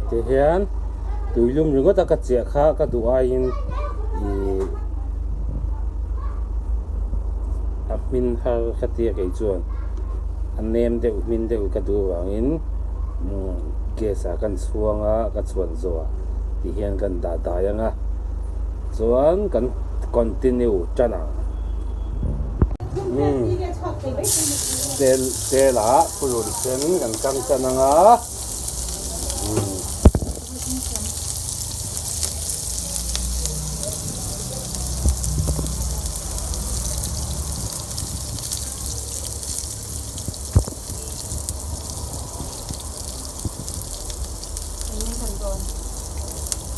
Tihian tuilum ringawt a ka chiah kha ka duh aiin ih a hmin har ka tia kei chuan a nem deuh hmin deuh ka duh avangin gas ah kan chhuang a ka chhuan zawh ah tihian kan dah dai ang a chuan kan continue tan ang. Tel tel ah purun sen kan kang tan ang a.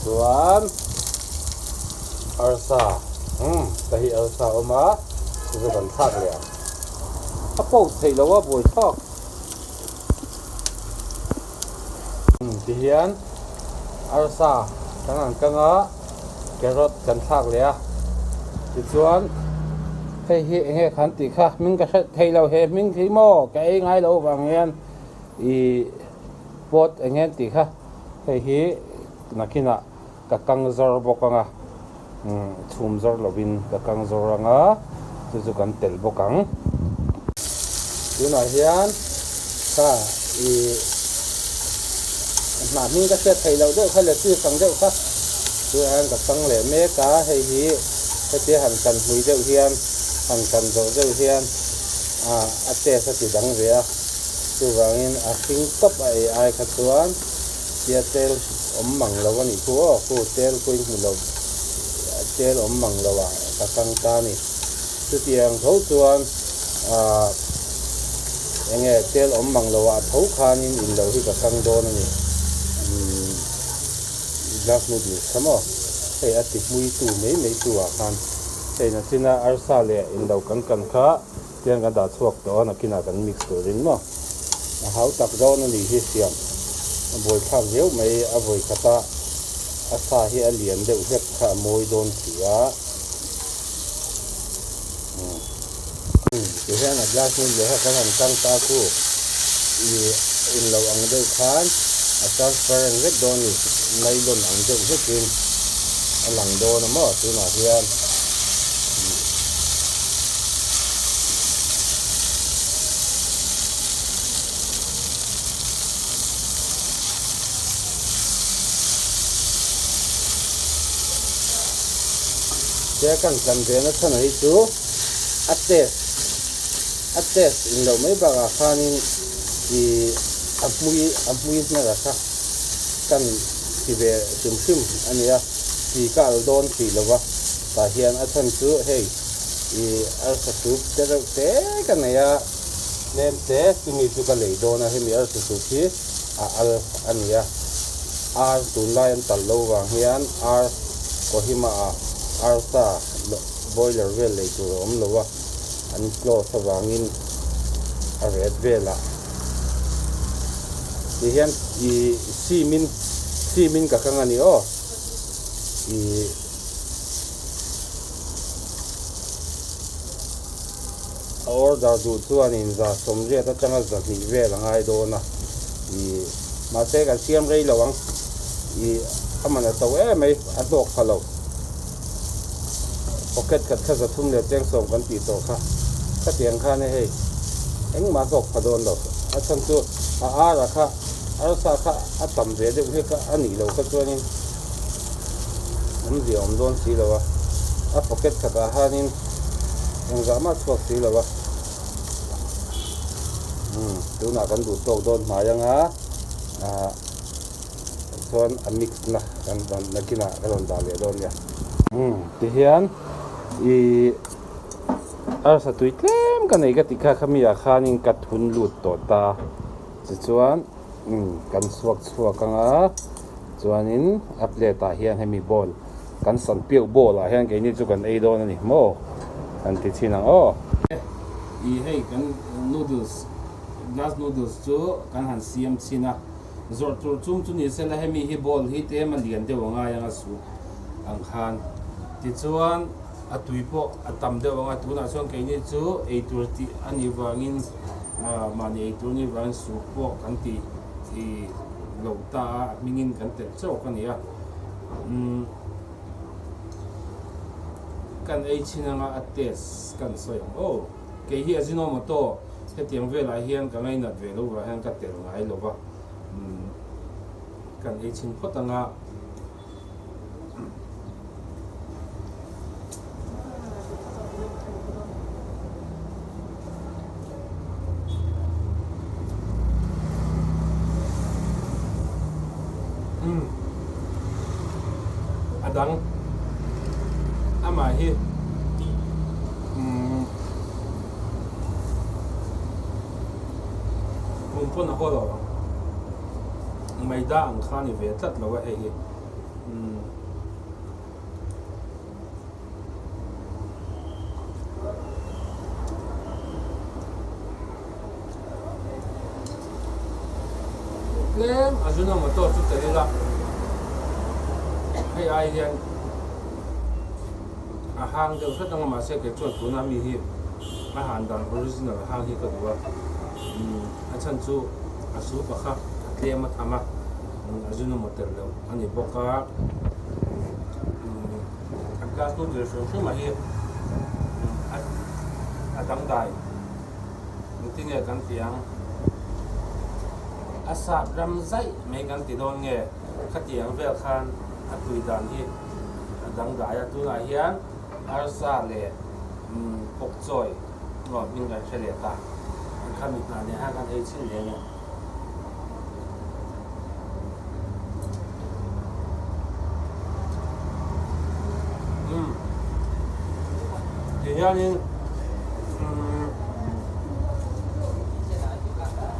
Chuan arsa umm ka hi arsa a awm a chu chu kan thlak leh ang a post theih loh a buaithlak. Tihian arsa kan han kang a carrot kan thlak leh a tichuan hei hi eng nge khan tih kha hming ka hre thei lo he hming hi maw ka ei ngai loh vang hian ih pot eng nge an tih kha hei hi nakinah ka kang zawr bawk ang a chhum zawr lovin ka kang zawr ang a chu chu kan telh bawk ang. Tunah hian kha ih hnah hming ka hriat theih loh deuh kha lettuce ang deuh kha tunah hian ka kang leh mek a hei hi hetia han kan hmui deuh hian han kan zawh deuh hian ah a taste a ti dang ve a chuvangin a hring tawp a ei ai kha chuan tia tel awm mang lo a nih thu aw khu tel pawh in hmu lo tel awm mang lo ah ka kang ta a ni chutiang tho chuan ah eng nge tel awm mang lo ah tho khanin in lo hi ka kang dawn a ni umm glass noodles kha maw hei a ti hmui tu mai mai tu ah khan hei nachina arsa leh in lo kan kan kha. Tiang kan dah chhuak tawh a, nakinah kan mix turin maw a hau tak dawn a nih hi siam a buaithlak viau mai a vawi khat a, a sa hi a lian deuh hlek kha a mawi dawn si a. Tihian a glass noodle kha kan han kang ta chu ih in lo ang deuh khan a transparent vek dawn a ni, nylon ang deuh hlekin a lang dawn a maw tunah hian. He kan kan ve na chhan hi chu a test a test in loh mai bakah khanin ih a hmui a hmui hmel a kha kan ti ve hrim hrim a nia ti ka al dawn tih lova tah hian a chhan chu hei ih arsa soup te reuh te ka nei a tlem te chumi chu ka lei dawn a hemi arsa soup hi a al a ni a ar tunlai an talh lo vang hian ar Kohima ah arsa boiler vel lei tur a awm lo a an close avangin a ret velah Ti hian ih sim in sim in ka kang a ni aw ih a order duh chuanin za sawmriat atanga zahnih vel a ngai dawn a ih mahse kan siam rei lo ang ih a man a to em mai a hlawk pha lo pocket khat kha zathum leh chengsawm kan tih tawh kha khatiang khan e hei engmah hlawk pha dawn lo a chhan chu a ara kha arsa kha a tam ve deuh hlek a a nih loh kha chuanin awmzia awm dawn si lo a a pocket khatah hianin engzah mah chhuak si lo a umm tunah kan duh tawk dawn hnai anga ah chuan a mix na kan rawn nakinah ka rawn dah leh dawn nia. Umm tihian ih arsa tui tlem ka nei ka tih kha khami ah khanin ka thun lut tawh ta tichuan umm kan chhuak chhuak ang a chuanin a plate ah hian hemi bowl kan san piau bowl ah hian keini chu kan ei dawn a ni maw kan ti chhin ang aw. Ih hei kan noodles glass noodles chu kan han siam chhin a. Zawrh tur chung chu ni sela hemi hi ball hi tlem a lian deuh a ngai ang a suh ang khan. Tichuan a tui pawh a tam deuh ang a, tunah chuan keini chu eitur tih a nih vangin mahni eitur nih vangin suh pawh kan tih ih lo ta a, a hmingin kan telh chauh a ni a. Umm kan ei chhin anga a taste kan sawi ang aw. Kei hi Ajinomoto hetiang velah hian ka ngainat ve lo vah hian ka telh ngai lo va, umm kan ei chhin phawt anga. Umm a dang amah hi umm kum pawn a haw lo ang. Maida ang kha ni ve tlat lo a hei hi. Umm. Tlem Ajinomoto chu tel ila hei ai hian a hang deuh hret anga mahse kei chuan tuna mi hi a han dan original hang hi ka duh a. Umm a chhan chu a soup a kha a tlem a tham a, Ajinomoto tel loh a ni bawk a. Umm a glass noodle hrim hrim a hi a dangdai engtin nge kan ti ang a sap ram zaih mai kan ti dawn nge khatiang vel khan a tui dan hi a dangdai a tunah hian arsa leh pawkchawi aw hming kan hre leh ta khami hnah nen khan kan ei chhin leh nge. Umm ti hianin umm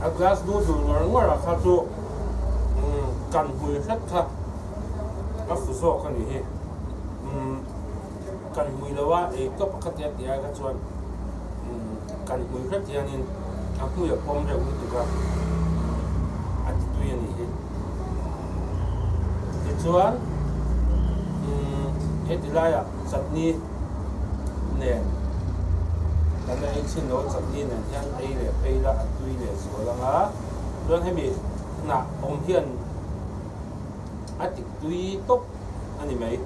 a glass noodle ngawr ngawr ah kha chu umm kan hmui hret kha a fu zawk a ni hi umm kan hmui lo a ei tawp a khatia tih ai kha chuan umm kan hmui hret hianin a hmui a pawm reuh lutuk a a ti tui a nih hi. Tichuan umm heti laiah chutney nen kan la ei chhin lo a chutney nen hian ei leh phei ila a tui leh zual ang a chuan hemi hnah awm hian a tik tui tawp a ni mai.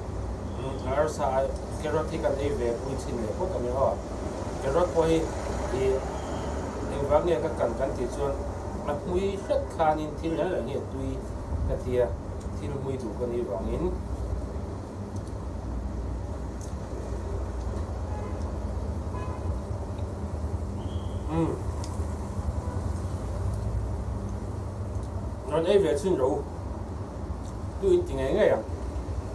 Arsa carrot hi kan ei ve pui chhin leh phawt a ni aw. Carrot pawh hi ih engvang nge ka kan kan tih chuan a hmui hret khanin thil reng reng hi a tui ka tia thil hmui duh ka nih vangin umm rawn ei ve chhin rawh u. Tui in ti ngei ngei ang.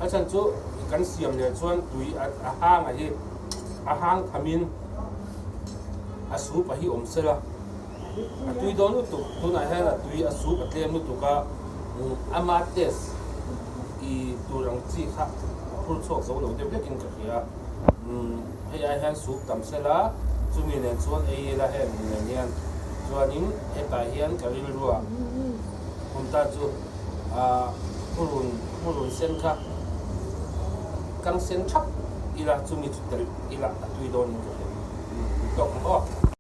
A chhan chu kan siam leh chuan tui a hang a hi a hang thamin a soup a hi awm sela a tui dawn lutuk tunah hian a tui a soup a tlem lutuk a ama taste i tur ang chi kha a phur chhuak zo lo deuh hlekin ka hria hei ai hian soup tam sela chumi nen chuan ei ila heng nen hian chuanin hetah hian ka rilruah awm ta chu. Purun purun sen kha kang sen thap ila chumi chu telh ila a tui dawn in ka hria. Tawk ang aw.